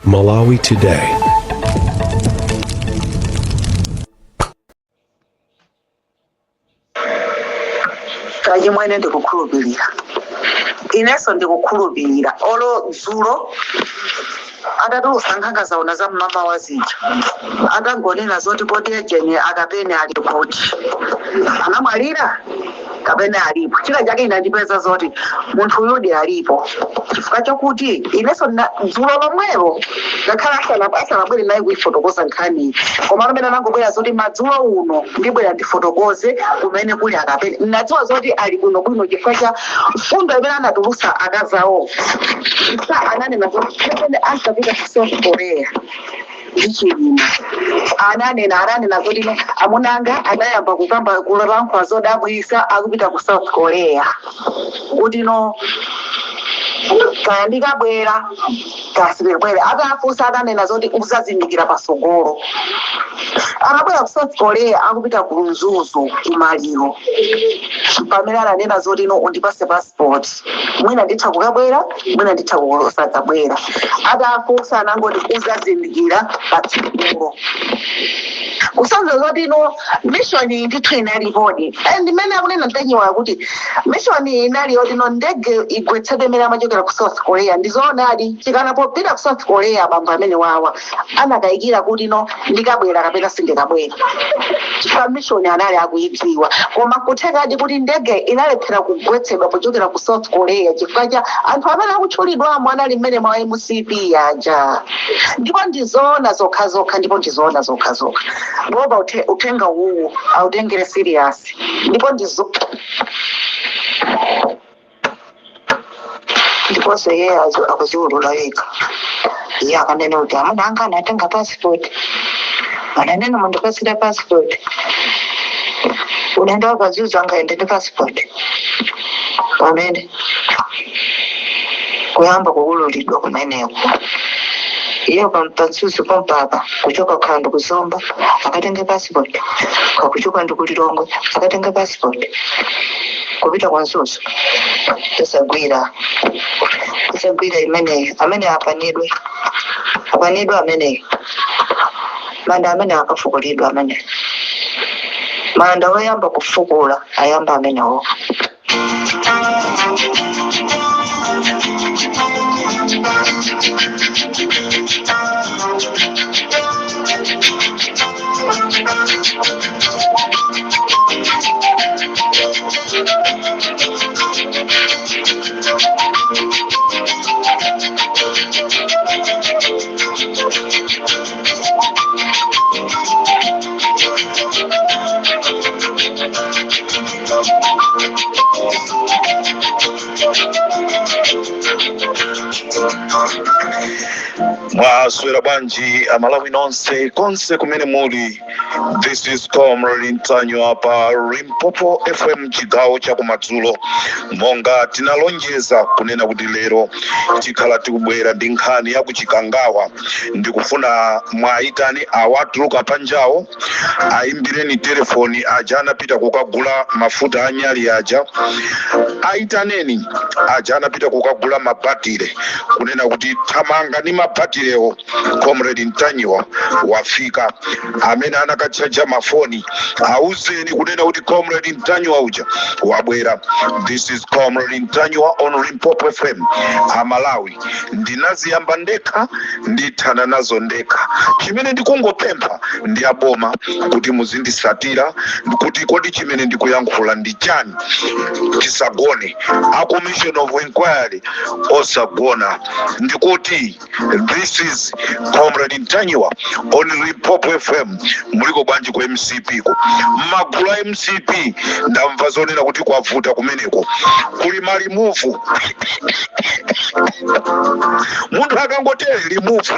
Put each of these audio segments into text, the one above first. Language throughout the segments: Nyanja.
Malawi Today. Kachimwene, ndikukhulupirira, inenso ndikukhulupirira. Olo dzulo atatulusa nkhanga zaona za mmamawa zija, atangonena zoti kodi ejeni akapene ali kuti, anamwalira kapena alipo, china chake inandipeza zoti munthu uyudi alipo, chifukwa chokuti inenso dzulo lomwelo, ngakhale asanabwere naye kuifotokoza nkhaniyi, koma pamene anangobwera zoti madzulo uno ndibwera ndifotokoze kumene kuli akapene, nadziwa zoti ali bwinobwino, chifukwa cha mfundo imene anatulusa akazawo. Chifukwa ananena zoti pamene ankapita ku South Korea ndi Chilima, ananena zoti no, amunanga anayamba kukamba, kulankhula zodabwisa akupita ku South Korea, kuti no, kaya ndikabwera kasibwera. Atafunsa atanena zoti uzazindikira pasogolo. Anabwera ku South Korea akupita ku Mzuzu kumaliro, pamene ananena zoti no, undipase passport, mwina nditha kukabwera, mwina nditha kusakabwera. Atafunsa anangoti uzazindikira patsogolo, kusanza zoti no, mission iyi ndithu inalipodi. And imene akunena Mtanyiwa kuti mission iyi inali yoti no, ndege igwetsedwe imene amachokera ku South Korea, ndizoonadi. Chikana popita ku South Korea, bambo amene wawa anakayikira kuti no, ndikabwera kapena sindikabwera, chifukwa mission anali akuidziwa. Koma kuthekadi kuti ndege inalephera kugwetsedwa pochokera ku South Korea chifukwa cha anthu amene akutchulidwamo anali mmene mwa MCP aja. Ndipo ndizoona zokhazokha, ndipo ndizoona zokhazokha. Ngoba uthenga uwu autengere serious, ndipo ndizo Ndiponso iye akuziulula yekha. Iye akanena kuti amuna anga anatenga passport, ananena mundipasire passport, ulendo wakazuzu angaende ndi passport? Pamene kuyamba kuululidwa kumeneko, iye pamzuzu pompapa, kuchoka khando kuzomba akatenge passport, kakuchoka ndi kulilongwe akatenge passport kupita kwa Mzuzu, tisagwira, tisagwira imeneyi. Amene apanidwe, apanidwe ameneyi. Manda amene akafukulidwa, amene manda oyamba kufukula ayamba amenewo. Mwaswera bwanji Amalawi nonse konse kumene muli? This is Comrade Ntanyiwa pa Limpopo FM, chigawo chakumadzulo. Monga tinalonjeza kunena kuti lero tikhala tikubwera ndi nkhani ya kuchikangawa, ndikufuna mwayitani awatuluka panjawo, ayimbireni telefoni aja anapita kukagula mafuta anyali aja, ayitaneni aja anapita kukagula mabatire, kunena kuti thamanga ndi mabatirewo, Comrade Ntanyiwa wafika. Amene anakatchaja mafoni, auzeni kunena kuti Comrade Ntanyiwa uja wabwera. This is Comrade Ntanyiwa on Limpopo FM. Amalawi, ndinaziyamba ndekha, ndithana nazo ndekha. Chimene ndikungopempha ndi aboma kuti muzindisatira kuti kodi chimene ndikuyankhula ndi chani. Tisagone, a commission of inquiry osagona. Ndikuti this is Comrade Ntanyiwa on Limpopo FM. Muliko bwanji ku MCP ko? Mmagulu a MCP ndamva zonena kuti kwavuta kumeneko, kuli malimuvu. Munthu akangotere limuvu,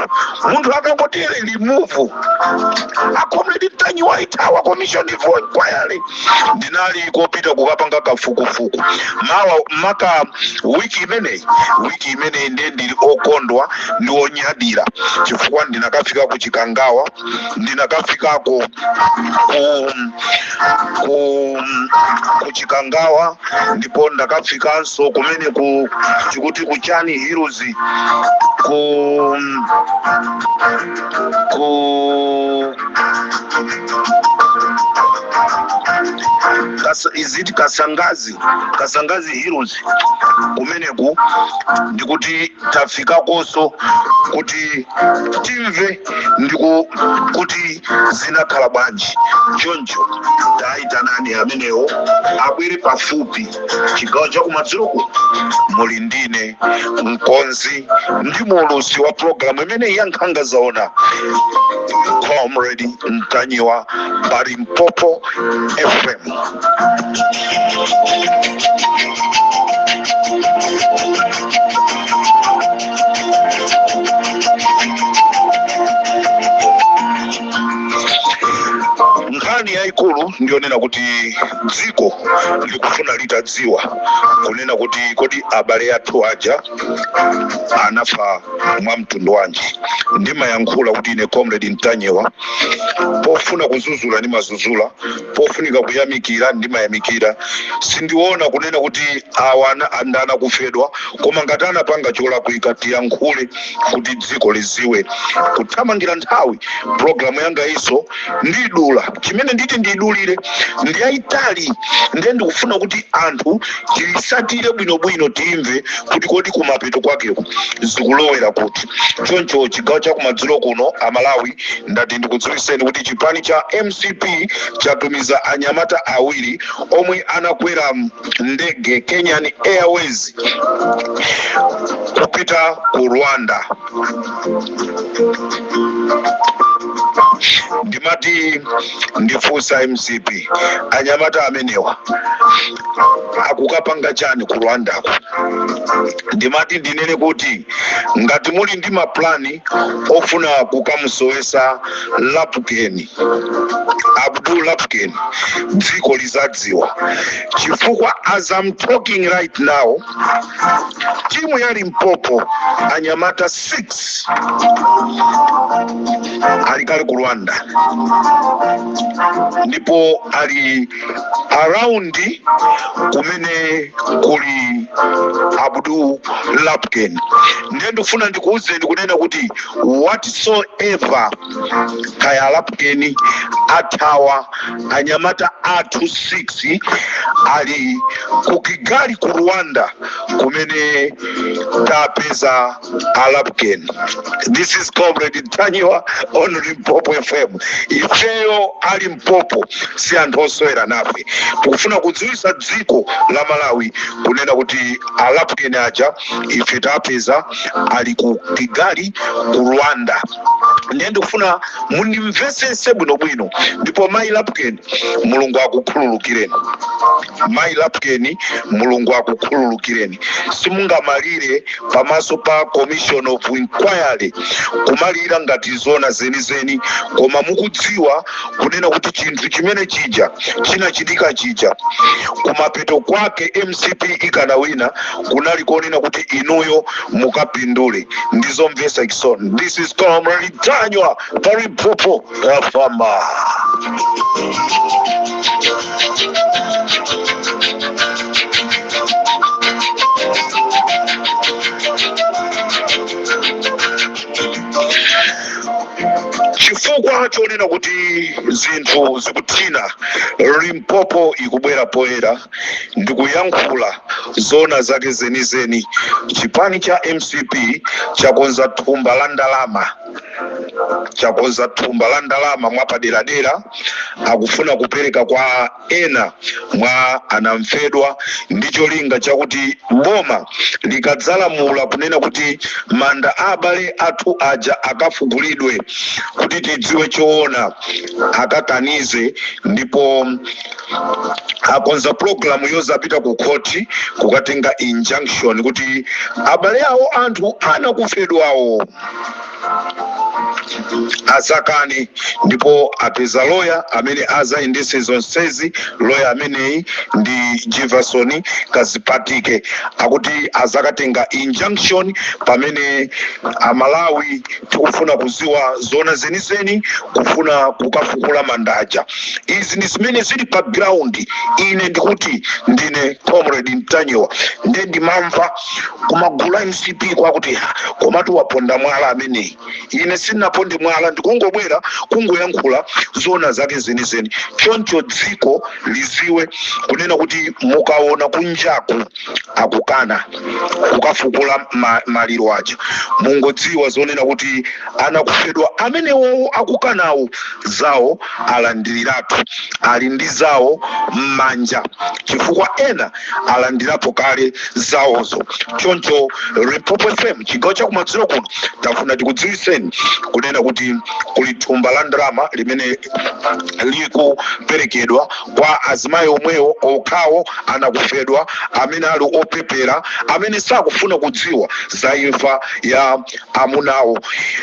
munthu akangotere limuvu. A Comrade Ntanyiwa ithawa commission of inquiry. Ndinali kopita kukapanga kafukufuku mawa maka wiki imeneyi. Wiki imeneyi ndiye ndili okondwa ndi onyadira chifukwa ndinakafika ku Chikangawa, ndinakafikako ku Chikangawa, ndipo ndakafikanso kumene ku tikuti ku Chani Hills, ku Ku is it Kasangazi, Kasangazi Hills kumeneku, ndikuti tafikakonso kuti timve ndiku kuti zinakhala bwanji. Choncho tayitanani amenewo abwere pafupi. Chigawo chakumadzuloku muli ndine, mkonzi ndi muulutsi wa programu imene ya Nkhanga Zaona, Comrade Ntanyiwa, pa Limpopo FM. Nkhani yayikulu ndiyonena kuti dziko likufuna litadziwa kunena kuti kodi abale athu aja anafa mwa mtundu wanji. Ndimayankhula kuti ine Comrade Ntanyiwa, pofuna kuzuzula ndimazuzula, pofunika kuyamikira ndimayamikira. Sindiona kunena kuti awa andana kufedwa, koma ngati anapanga cholakwika tiyankhule kuti dziko liziwe. Kuthamangira nthawi, programu yanga iso ndidula. Chimene nditi ndidulire ndi yayitali, ndiye ndikufuna kuti anthu tiyisatire bwinobwino, timve kuti kodi kumapeto kwakeko zikulowera kuti. Choncho chigawo cha kumadzulo kuno, Amalawi, ndati ndikudziwiseni kuti chipani cha MCP chatumiza anyamata awiri omwe anakwera ndege Kenyan Airways kupita ku Rwanda. Ndimati ndifunsa MCP, anyamata amenewa akukapanga chani ku Rwandako? Ndimati ndinene kuti ngati muli ndi maplani ofuna kukamusowesa Lapukeni, Abdul Lapukeni, dziko lizadziwa, chifukwa as I'm talking right now, timu ya Limpopo anyamata 6 ali kale ku Rwanda, ndipo ali around kumene kuli Abdul Lapken. Ndiye ndikufuna ndikuwuzeni kunena kuti whatsoever, kaya Lapken athawa, anyamata athu 6 ali ku Kigali ku Rwanda kumene tapeza Alapken. This is Comrade Ntanyiwa on Limpopo FM. Ifeyo a Limpopo si anthu osewera nafe. Tikufuna kudziwisa dziko la Malawi kunena kuti Alapken aja ife tapeza ali ku Kigali ku Rwanda. Ndiye ndikufuna mundimvesese bwinobwino. Ndipo mayi Lapken, Mulungu akukhululukireni. Mayi Lapken, Mulungu akukhululukireni. Simungamalire pamaso pa commission of inquiry kumalira ngati zona zenizeni, koma mukudziwa kunena kuti chinthu chimene chija chinachitika chija, kumapeto kwake MCP ikanawina, kunali konena kuti inuyo mukapindule. Ndizomvetsa chisoni. This is Comrade Ntanyiwa pa Limpopo FM. Chifukwa chonena kuti zinthu zikuthina, Limpopo ikubwera poyera ndikuyankhula zona zake zenizeni. Chipani cha MCP chakonza thumba la ndalama, chakonza thumba la ndalama mwapaderadera, akufuna kupereka kwa ena mwa anamfedwa ndi cholinga chakuti boma likadzalamula kunena kuti manda a abale athu aja akafukulidwe kuti tidziwe choona, akakanize. Ndipo akonza pulogalamu yozapita ku khoti kukatenga injunction kuti abale awo, anthu anakufedwawo. Azakane ndipo apeza loya amene azayendese zonsezi. Loya ameneyi ndi Jefferson Kazipatike. Akuti azakatenga injunction pamene Amalawi tikufuna kuziwa zona zenizeni, kufuna kukafukula mandaja. Izi ndi zimene zili pa ground. Ine ndikuti ndine Comrade Mtanyiwa, nde ndimamva kumagulu a MCP kwakuti, "Ha, komatu waponda mwala ameneyi." Ine sindinaponde mwala, ndikungobwera kungoyankhula zona zake zenizeni. Choncho dziko liziwe kunena kuti mukaona kunjaku akukana kukafukula maliro aja, mungodziwa zonena kuti anakufedwa amenewo akukanawo zawo alandiriratu, ali ndi zawo m'manja, chifukwa ena alandirapo kale zawozo. Choncho Limpopo FM chigawo chakumadzulo kuno tafuna tikudziwiseni kunena kuti kuli thumba la ndalama limene likuperekedwa kwa azimayi omwewo okhawo anakufedwa amene ali opepera, amene sakufuna kudziwa za imfa ya amunawo.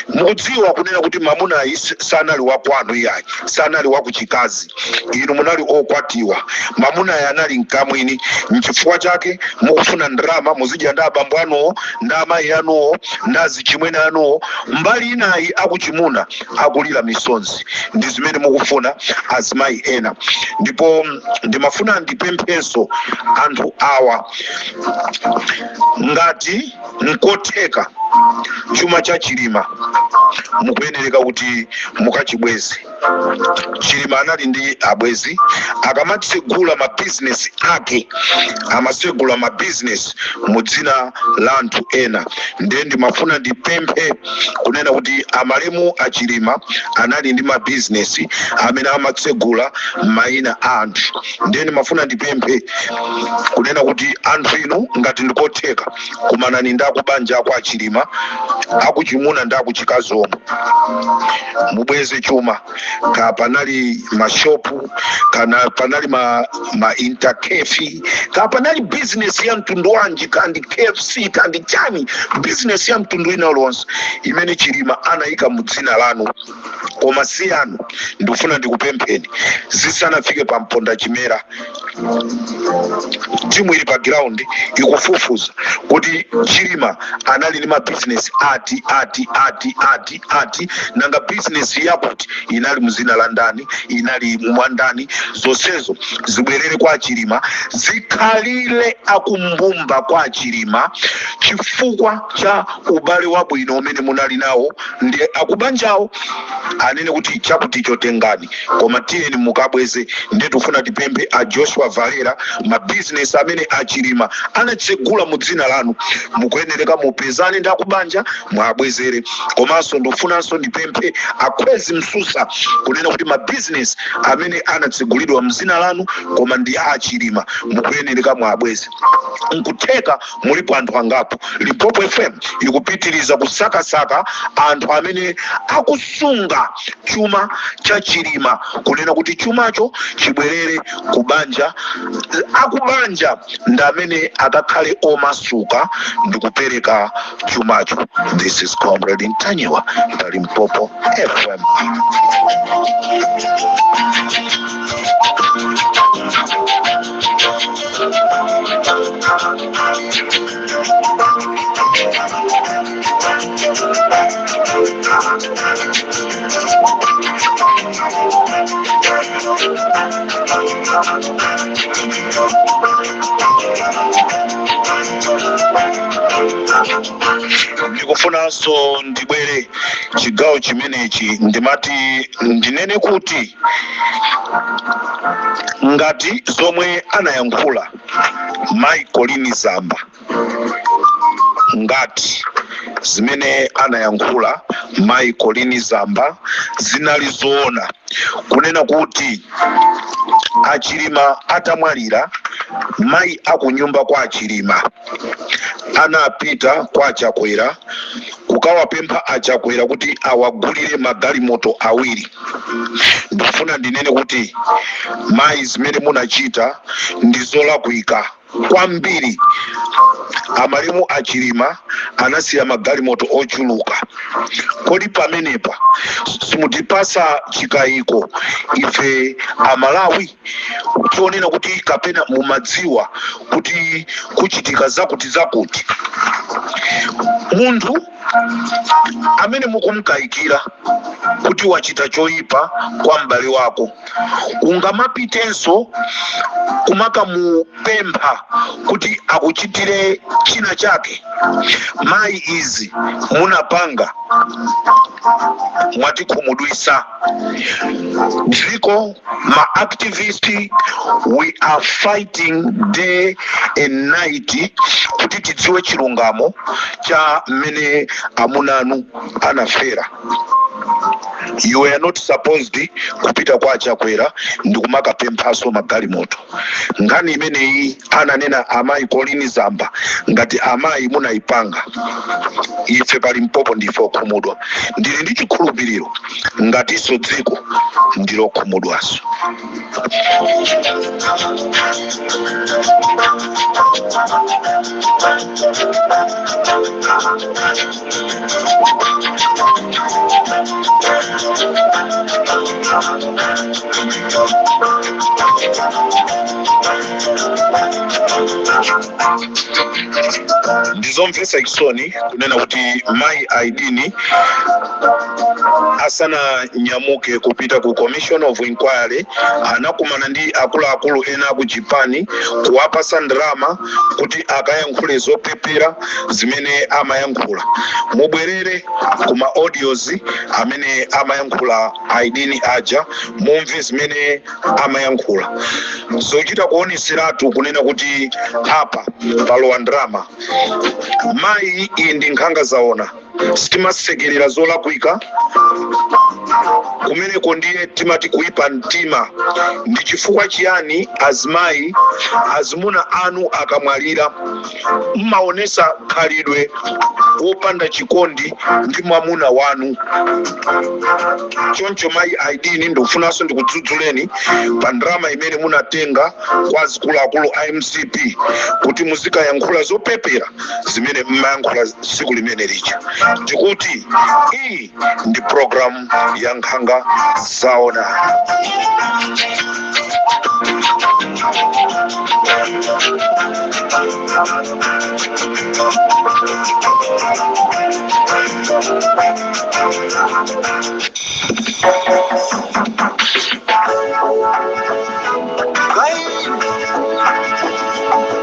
Mukudziwa kunena kuti mamunayi sanali wakwanu iyayi, sanali wakuchikazi. Inu munali okwatiwa, mamunayi anali mkamwini. Nchifukwa chake mukufuna ndalama muzidya ndi abambo anuwo ndi amayi anuwo ndi azichimwene anuwo, mbali inayi akuchimuna akulira misonzi. Ndi zimene mukufuna azimayi ena. Ndipo ndimafuna ndipemphenso anthu awa, ngati nkotheka, chuma cha Chilima mukuyenereka kuti mukachibweze. Chilima anali ndi abwezi. Akamatsegula mabizinesi ake, amatsegula mabizinesi mu dzina la anthu ena. Ndiye ndimafuna ndipemphe kunena kuti amalemu aChilima anali ndi mabizinesi amene amatsegula mayina a anthu. Ndiye ndimafuna ndipemphe kunena kuti anthu inu, ngati ndikotheka, kumanani ndi akubanja ako aChilima, akuchimuna ndi akuchikazi omwe, mubweze chuma. Ka panali mashopu, kana panali ma intercafe, ka panali business ya mtundu wanji, kandi KFC, kandi chani, business ya mtundu ina uliwonse imene Chilima anayika mu dzina lanu koma si yanu, ndikufuna ndikupempheni zisanafike pa mponda chimera. Timu ili pa ground ikufufuza kuti Chilima anali ndi mabizinesi ati, ati, ati, ati, ati, nanga bizinesi yakuti inali muzina la ndani, inali mwa ndani. Zonsezo zibwerere kwa Chilima, zikhalire akumbumba kwa Chilima, chifukwa cha ubale wabwino umene munali nawo ndi akubanjawo. Anene kuti chakuti chotengani, koma tiyeni mukabweze. Ndiye tikufuna tipemphe a Joshua Valera, mabizinesi amene aChilima anatsegula mu dzina lanu, mukuyenereka mupezane ndi akubanja, mwabwezere. Komanso ndikufunanso ndipemphe aKhwezi Msusa kunena kuti mabizinesi amene anatsegulidwa mdzina lanu koma ndi a aChilima, mukuyenereka mwabweze. Nkutheka mulipo anthu angapo. Limpopo FM ikupitiriza kusakasaka anthu amene akusunga chuma cha Chilima, kunena kuti chumacho chibwerere ku banja. Akubanja ndi amene akakhale omasuka ndi kupereka chumacho. This is Comrade Ntanyiwa pa Limpopo FM. Ndikufunanso ndibwere chigawo chimenechi, ndimati ndinene kuti ngati zomwe anayankhula Mai Colleen Zamba, ngati zimene anayankhula Mai Colleen Zamba zinali zoona, kunena kuti aChilima atamwalira, mayi akunyumba kwa aChilima anapita kwa aChakwera kukawapempha aChakwera kuti awagulire magalimoto awiri, ndikufuna ndinene kuti mayi, zimene munachita ndi zolakwika. Kwambiri amalemu achilima anasiya magalimoto ochuluka. Kodi pamenepa simutipasa chikayiko ife Amalawi chonena kuti kapena mumadziwa kuti kuchitika zakuti zakuti? Munthu amene mukumkayikira kuti wachita choyipa kwa m'bale wako, ungamapitenso kumakamupempha kuti akuchitire china chake? Mayi, izi munapanga mwatikhumudwisa dziko. Ma activist, we are fighting day and night kuti tidziwe chilungamo cha mmene amunanu anafera. You were not supposed kupita kwa Chakwera ndikumakapemphaso magalimoto. Nkhani imeneyi ananena amayi Colleen Zamba, ngati amayi munayipanga, ife pa Limpopo ndife okhumudwa. Ndili ndi chikhulupiriro ngatinso dziko ndilokhumudwaso. Ndizomvetsa chisoni kunena kuti mayi Aidini asananyamuke kupita ku Commission of Inquiry, anakumana ndi akuluakulu ena aku Japan kuwapasa ndalama kuti akayankhule zopepera zimene amayankhula. Mubwerere kuma audios amene amayankhula Aidini aja, mumve zimene amayankhula, zochita kuoneseratu kunena kuti apa palowa ndalama. Mayi, iyi ndi Nkhanga Zaona. Sitimasekerera zolakwika. Kumeneko ndiye timati kuipa mtima. Ndi chifukwa chiyani azimayi, azimuna anu akamwalira, mmaonesa khalidwe wopanda chikondi ndi mwamuna wanu choncho? Mayi Aidini, ndikufunanso ndikudzudzuleni pa ndalama imene munatenga kwa azikuluakulu a MCP kuti muzikayankhula zopepera zimene mmayankhula tsiku limene lija. Ndikuti iyi ndi program ya Nkhanga Zaona.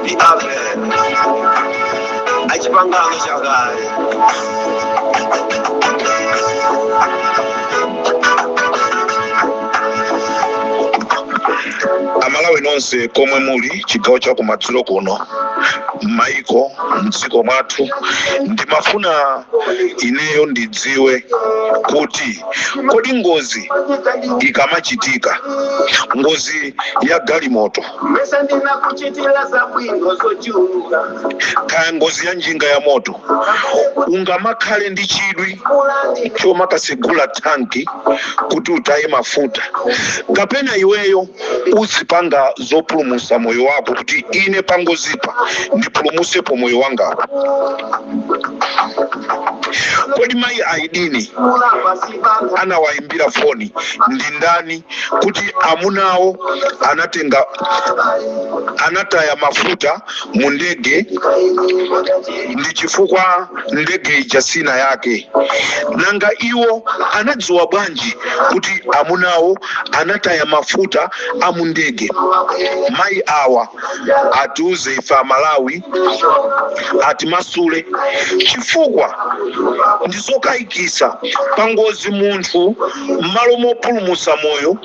Ndi Abel achipangano chakale. Amalawi nonse komwe muli, chigawo cha kumadzulo kuno, m'mayiko, mdziko mwathu, ndimafuna ineyo ndidziwe kuti kodi ngozi ikamachitika, ngozi ya galimoto, Mesa ndinakuchitira zabwino zochuluka. kaya ngozi ya njinga ya moto, ungamakhale ndi chidwi chomakasegula thanki kuti utaye mafuta, kapena iweyo uzipanga zopulumusa moyo wako kuti ine pangozipa ndipulumusepo moyo wangawo? Kodi mayi Aidini anawayimbira foni ndi ndani kuti amunawo anatenga, anataya mafuta mu ndege, ndi chifukwa ndege ija sina yake? Nanga iwo anadziwa bwanji kuti amunawo anataya mafuta a mu ndege? Mayi awa atiuze ife Amalawi, atimasule, chifukwa ndizokayikisa. Pangozi munthu m'malo mopulumusa moyo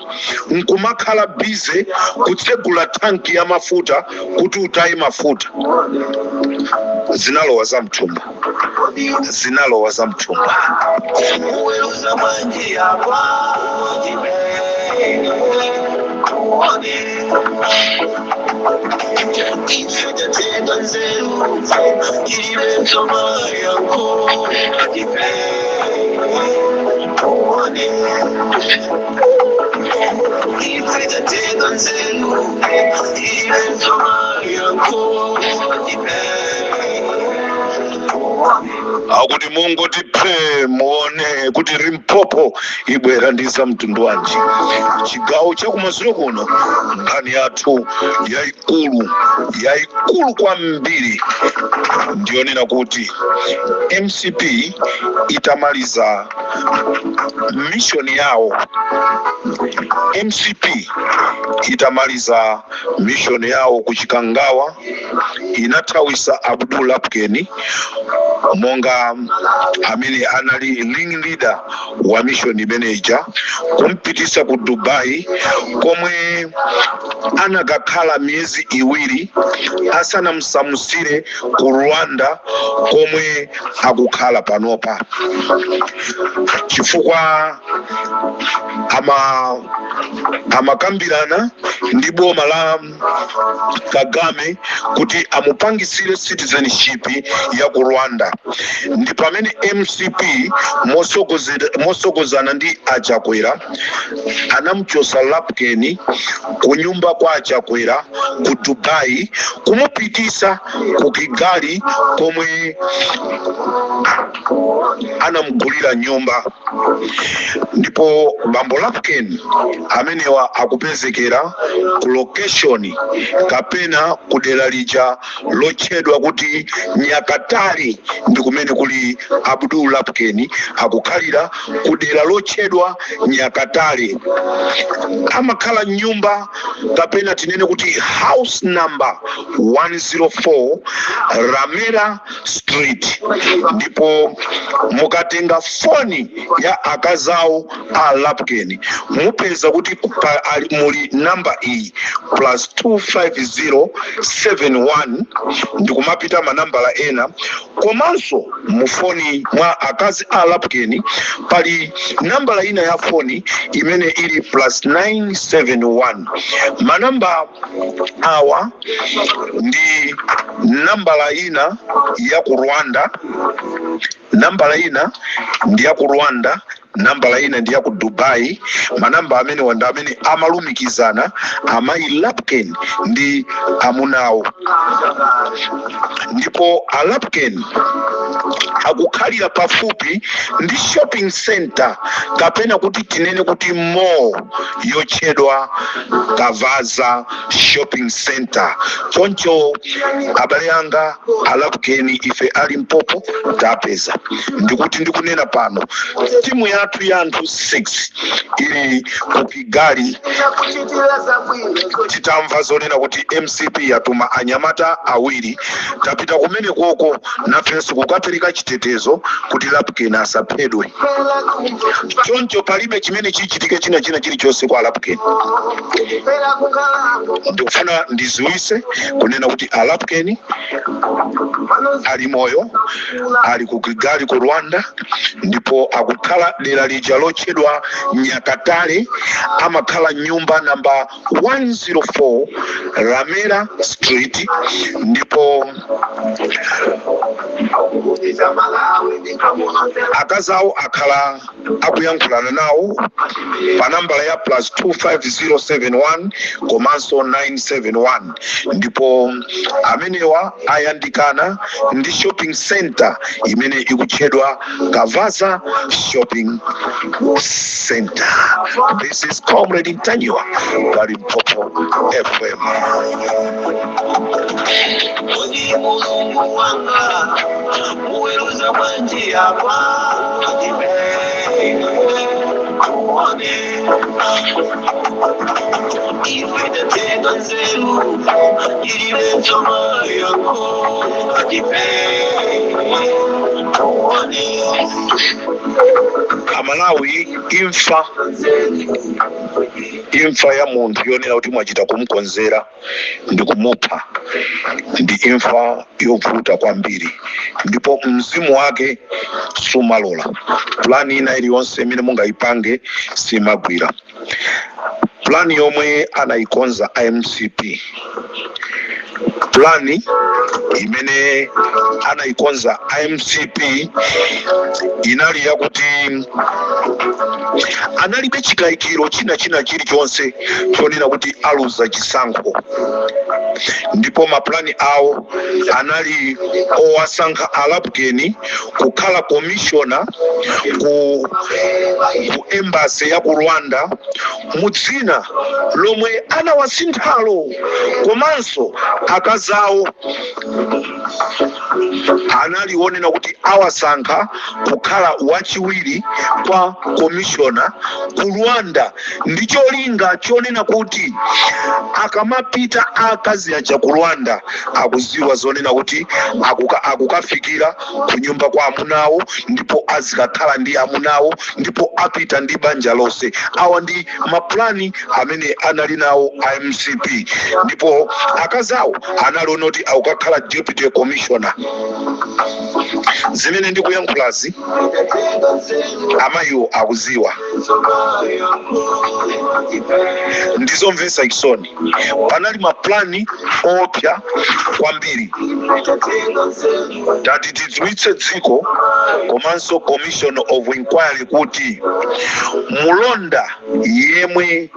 nkumakhala busy kutsegula thanki ya mafuta kuti utaye mafuta. Zinalowa za mthumba, zinalowa za mthumba. Uweruza bwanji apa uone ife tatenda nzeru ilibe mayanko ife uone. Ife tatenga nzeru tilibe mayankho. Akuti mungoti phe, muone kuti Limpopo ibwera ndi za mtundu wanji. Chigawo chakumadzulo kuno, nkhani yathu yayikulu, yayikulu kwambiri, ndiyonena kuti MCP itamaliza mission yawo, MCP itamaliza mission yawo ku Chikangawa, inathawisa Abdul Lapken monga amene anali ring leader wa mission imeneja, kumpitisa ku Dubai komwe anakakhala miyezi 2 asanamsamusire ku Rwanda komwe akukhala panopa, chifukwa amakambirana ndi boma la Kagame kuti amupangisire citizenship ya ku Rwanda. Ndi pamene MCP mosogozana ndi Achakwera anamuchosa Lapken ku nyumba kwa Achakwera ku Dubai, kumupitisa ku Kigali komwe anamugulira nyumba. Ndipo bambo Lapken amenewa akupezekera ku location kapena ku dera lija lotchedwa kuti Nyakatare, ndi kumene kuli Abdul Lapken. Akukhalira ku dera lotchedwa Nyakatare, amakhala nyumba kapena tinene kuti house number 104 Ramera Street. Ndipo mukatenga foni ya akazawo a Lapken, mupeza kuti muli namba iyi, plus 25071 ndikumapita manambala ena. Komanso mufoni mwa akazi a Lapken pali nambala ina ya foni imene ili plus 971. Manamba awa ndi nambala ina ya ku Rwanda, nambala ina ndi ya ku Rwanda, nambala ina ndi ya ku Dubai. Manamba amene wanda amene amalumikizana amayi Lapken ndi amunawo. Ndipo Alapken akukhalira pafupi ndi shopping center kapena kuti tinene kuti mall yotchedwa Kavaza Shopping Center. Choncho abale anga, Alapken ife ali Mpopo tapeza. Ndikuti ndikunena pano, timu yathu ya anthu 6 ili ku Kigali. Titamva zonena kuti MCP yatuma anyamata awiri, tapita kumene koko nafenso kukapereka chitetezo kuti Lapken asaphedwe. Choncho palibe chimene chichitike china china chilichonse kwa Alapken. Ndikufuna ndiziwise kunena kuti Alapken ali moyo, ali ku Kigali ku Rwanda, ndipo akukhala dera lija lotchedwa Nyakatare. Amakhala nyumba namba 104 Ramera Street. Ndipo akazawo akhala akuyankhulana nawo pa nambala ya plus 25071 komanso 971. Ndipo amenewa ayandikana ndi shopping center imene ikutchedwa Kavaza Shopping Center. This is Comrade Ntanyiwa pa Limpopo FM. Kodi Mulungu wanga muweruza bwanji apa? Muone ife tatenga nzeru tilibe mayankho. Muone. Amalawi, imfa ya munthu yonena kuti mwachita kumukonzera ndi kumupha ndi imfa yovuta kwambiri, ndipo mzimu wake sumalola. Plani ina iliyonse imene mungayipange simagwira. Plan yomwe anayikonza MCP, plan imene anayikonza MCP inali yakuti analibe chikayikiro china chilichonse chonena kuti aluza chisankho, ndipo maplani awo anali owasankha a Lapukeni kukhala commissioner ku embassy ya ku Rwanda mu dzina lomwe anawasinthalo, komanso akazawo anali onena kuti awasankha kukhala wachiwiri kwa commissioner ku Rwanda, ndi cholinga chonena kuti akamapita akazi aja ku Rwanda akuziwa zonena kuti akukafikira ku nyumba kwa amunawo, ndipo azikakhala ndi amunawo, ndipo apita ndi banja lonse. Awa ndi maplani amene anali nawo MCP, ndipo akazawo anali onoti akukakhala deputy commissioner. Zimene ndikuyankhulazi amayiwo akuziwa. Ndizomvetsa chisoni, panali maplani opsa kwambiri. Tati tidziwitse dziko komanso commission of inquiry kuti mulonda yemwe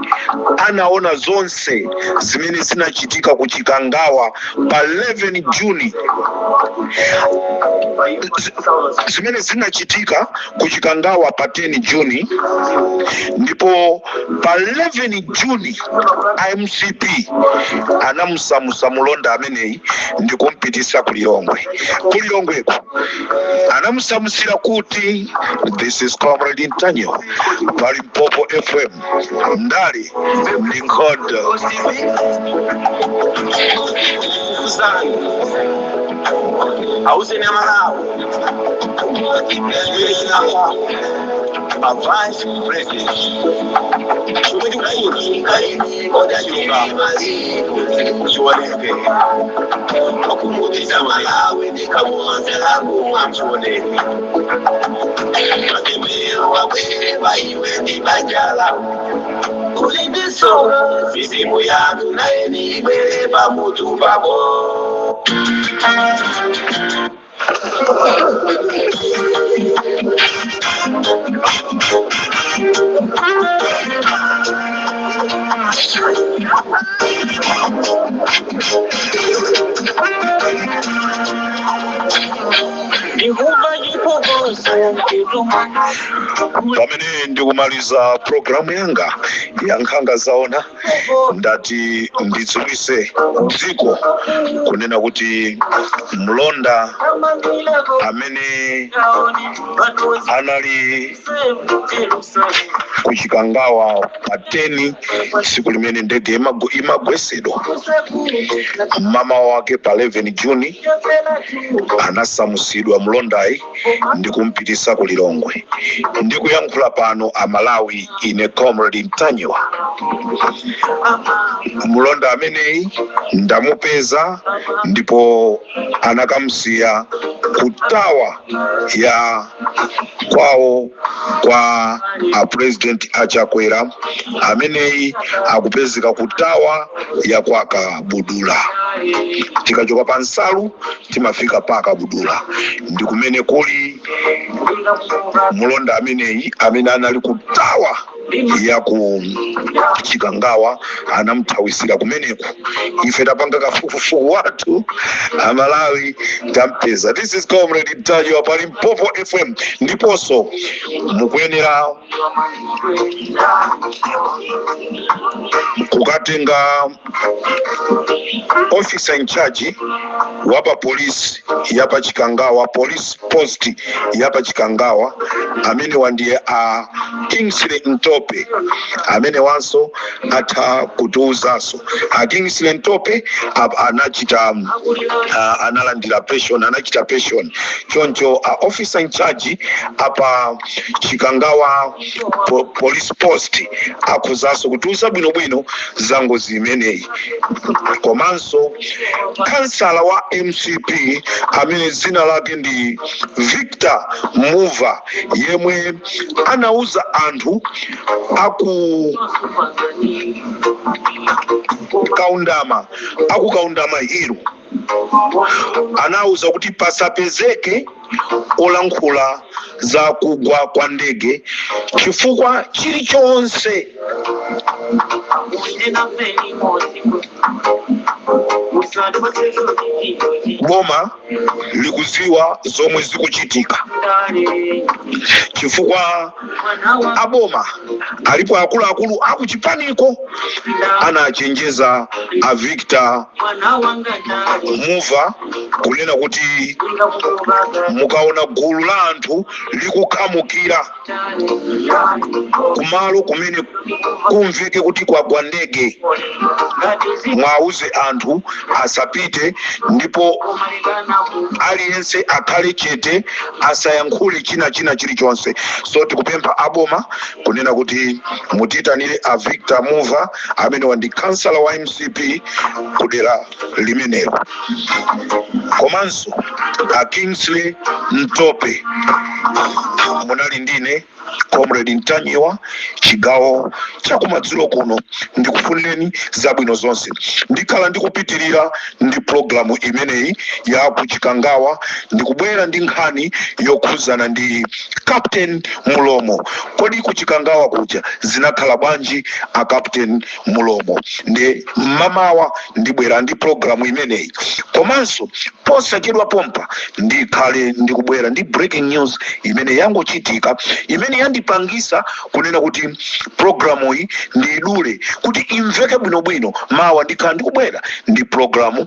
anaona zonse zimene zinachitika ku Chikangawa pa 11 Juni, zimene zinachitika ku Chikangawa pa 10 Juni, ndipo pa 11 Juni MCP anamusamusa mulonda ameneyi ndi kumpitisa ku Lilongwe. Ku Lilongweko anamusamusira kuti, this is Comrade Ntanyiwa pa Limpopo FM, ndale ndi nkhondo. Auseni Amalawi zimene zinapha a vice president, chomwe tikufuna chilungamo chioneke, wakumutiza Malawi ndikamuanzelakumwa mchioneke matemero wabwere paiwe ndi banja lako ulindisoka mizimu yanu naye nibwere pamutu pako. Ndikumva chiphokoso mtituma. Pamene ndikumaliza programu yanga ya Nkhanga Zaona, ndati ndidziwise dziko kunena kuti mlonda amene anali kuchikangawa pa 10, tsiku limene ndege imagwesedwa, mama wake pa 11 Juni anasamusidwa mlondayi ndi kumpitisa ku Lilongwe. Ndikuyankhula pano Amalawi, ine Comrade Ntanyiwa, mlonda ameneyi ndamupeza ndipo anakamusiya ku tower ya kwawo kwa a President Achakwera. Ameneyi akupezeka ku tower ya kwa Kabudula. Tikachoka pa Nsalu timafika pa Kabudula, ndi kumene kuli mulonda ameneyi amene anali ku tower ya ku Chikangawa. Anamuthawisira kumeneku. Ife tapanga kafukufuku wathu, Amalawi, tampeza. This is Comrade Ntanyiwa pa Limpopo FM, ndiponso mukuyenera kukatenga officer in charge wapa police yapa Chikangawa, police post yapa Chikangawa. Amene wandiye a Kingsley Ntope, amene wanso atha kutiuzanso. A Kingsley Ntope anachita analandira pension, anachita pension. Choncho a officer in charge apa Chikangawa police post akhozanso kutiuza bwinobwino za ngozi imeneyi, komanso Kansala wa MCP amene dzina lake ndi Victor Muva, yemwe anauza anthu aku Kaundama, aku Kaundama Hill, anauza kuti pasapezeke olankhula za kugwa kwa ndege chifukwa chilichonse boma likuziwa zomwe zikuchitika, chifukwa aboma alipo akuluakulu akuchipaniko anachenjeza a Victor Muva kunena kuti mukaona gulu la anthu likukhamukira kumalo kumene kumveke kuti kwagwa ndege, mwauze anthu asapite ndipo aliyense akhale chete, asayankhule china china chilichonse. So tikupempha aboma kunena kuti mutiitanire a Victor Muva amene ndi kansala wa MCP kudera limenelo, komanso a Kingsley Mtope. Munali ndine Comrade Ntanyiwa, chigawo chakumadzulo kuno. Ndikufunireni zabwino zonse. Ndikhala ndikupitirira ndi pulogalamu imeneyi ya kuchikangawa, ndikubwera ndi nkhani yokhuzana ndi Captain Mulomo. Kodi kuchikangawa kuja zinakhala bwanji a Captain Mulomo? Ndi mmamawa ndibwera ndi pulogalamu imeneyi, komanso posachedwa pompa ndikhale ndikubwera ndi breaking news imene yangochitika, imene yandipangisa kunena kuti programu iyi ndiyidule kuti imveke bwinobwino. Mawa ndikhala ndikubwera ndi programu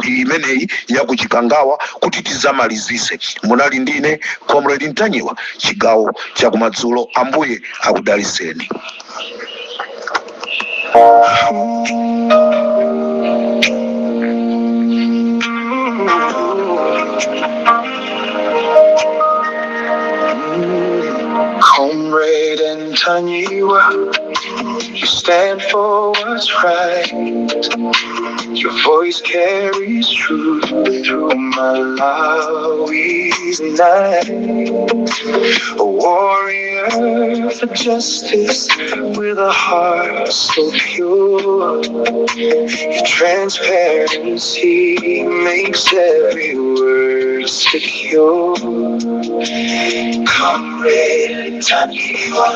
imeneyi yakuchikangawa kuti tizamalizise. Munali ndine Comrade Ntanyiwa, chigawo chakumadzulo. Ambuye akudaliseni. Comrade Ntanyiwa, you stand for what's right. Your voice carries truth through Malawi's night. A warrior for justice with a heart so pure. Your transparency makes every word secure. Comrade Ntanyiwa,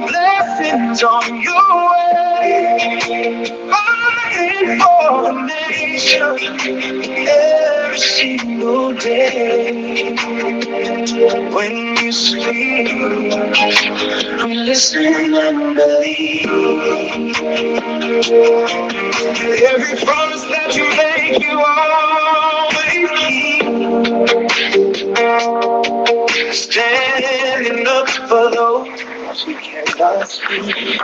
blessings on your way. Fighting for the nation every single day. When you speak, we listen and believe. Every promise that you make, you always keep. Standing up for those who cannot speak.